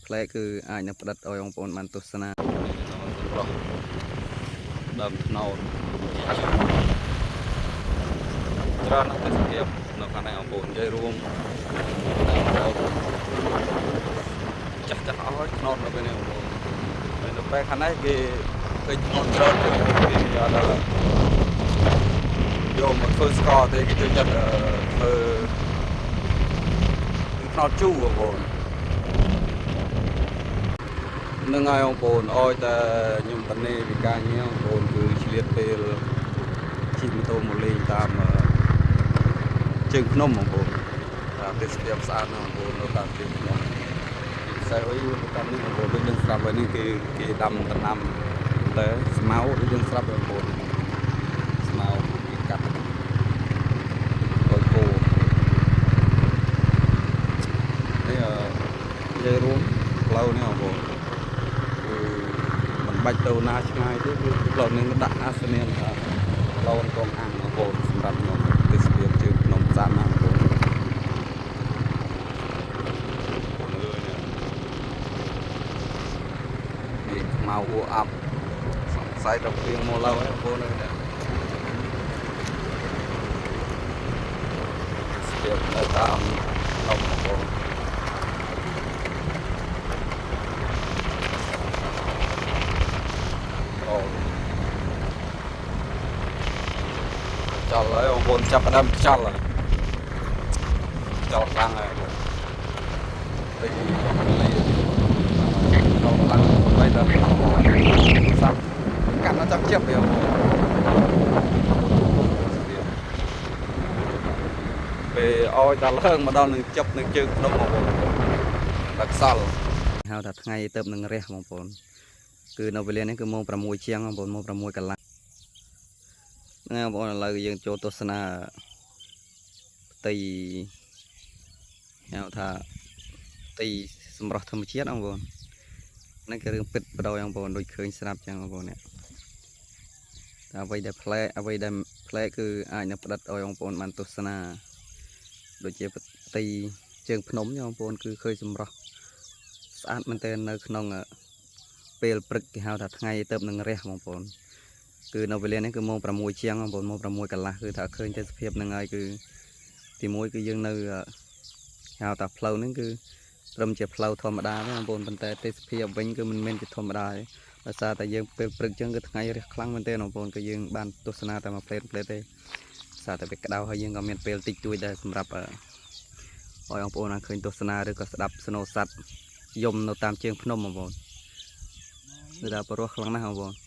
ប្លែកគឺអាចនឹងផ្ដិតឲ្យបងប្អូនបានទស្សនា សម្រស់ដើមថ្នោតច្រើនណាស់ទេសភាពនៅខាងនេះបងប្អូននិយាយរួមដើមថ្នោតចាស់ចាស់អស់ហើយថ្នោតនៅពេលនេះបងប្អូនហើយនៅពេលខាងនេះគេឃើញថ្នោតច្រើនគេគេអត់ដល់យកមកធ្វើស្ករទេគេចូលចិត្តធ្វើថ្នោតជូរបងប្អូន នឹងហើយបងប្អូនអោយតែខ្ញុំតនេវិការញ៉ាំបងប្អូនគឺឆ្លៀតពេលជិះម៉ូតូមកលេងតាមជើងភ្នំបងប្អូនតាមទេសភាពស្អាតណាស់បងប្អូននៅតាមជើងភ្នំពិសេសអីតាមនេះបងប្អូនដូចយើងស្រាប់ហើយនេះគេគេដាំដំណាំតែស្មៅដូចយើងស្រាប់ហើយបងប្អូនស្មៅគេកាត់កយគោនេះនិយាយរួមផ្លូវនេះបងប្អូន គឺមិនបាច់ទៅណាឆ្ងាយទេគឺផ្លូវនេះដាក់អាសនានថាផ្លូវកងអាំងបងប្អូនសម្រាប់ខ្ញុំទេសភាពជើងភ្នំស្អាតណាស់បងប្អូនបងអើយនេះខ្មៅអួអាប់សង្ស័យដល់ព្រៀងមកឡើយបងប្អូនអើយនេះទេសភាពនៅតាមភ្នំបងប្អូនអូចល់ហើយបងប្អូនចាប់ផ្ដើមខ្យល់ហើយខ្យល់ខ្លាំងហើយបងប្អូនទីលីដល់ខ្លាំងបីដល់សាប់កាន់ដល់ចាប់ជិបវាបងប្អូនពេលឲ្យដល់ឡើងមកដល់នឹងជិបនឹងជើងភ្នំបងប្អូនដល់ខ្សល ហៅថាថ្ងៃទៅនឹងរះបងប្អូនគឺនៅវេលានេះគឺម៉ោង6ជាងបងប្អូនម៉ោង6កន្លះហ្នឹងហើយបងប្អូនឥឡូវយើងចូលទស្សនាផ្ទៃហៅថាផ្ទៃសម្រស់ធម្មជាតិបងប្អូនហ្នឹងគឺរឿងពិតបដ ாய் បងប្អូនដូចឃើញស្រាប់ចឹងបងប្អូននេះតែអ្វីដែលប្លែកអ្វីដែលប្លែកគឺអាចនឹងផ្ដិតឲ្យបងប្អូនបានទស្សនាដូចជាផ្ទៃជើងភ្នំចឹងបងប្អូនគឺឃើញសម្រស់ ស្អាតមែនទែននៅក្នុងពេលព្រឹកគេហៅថាថ្ងៃទៅនឹងរះបងប្អូនគឺនៅវេលានេះគឺម៉ោង6ជាងបងប្អូនម៉ោង6កន្លះគឺថាឃើញទេសភាពហ្នឹងហើយគឺទីមួយគឺយើងនៅហៅថាផ្លូវហ្នឹងគឺត្រឹមជាផ្លូវធម្មតាទេបងប្អូនប៉ុន្តែទេសភាពវិញគឺមិនមែនជាធម្មតាទេដោយសារតែយើងពេលព្រឹកចឹងគឺថ្ងៃរះខ្លាំងមែនទែនបងប្អូនគឺយើងបានទស្សនាតែមួយផ្លេតផ្លេតទេដោយសារតែវាក្តៅហើយយើងក៏មានពេលតិចតួចដែរសម្រាប់ឲ្យបងប្អូនបានឃើញទស្សនាឬក៏ស្ដាប់ស្នូសัตว์ យំនៅតាមជើងភ្នំបងប្អូនគឺថាប្រុសខ្លាំងណាស់បងប្អូន។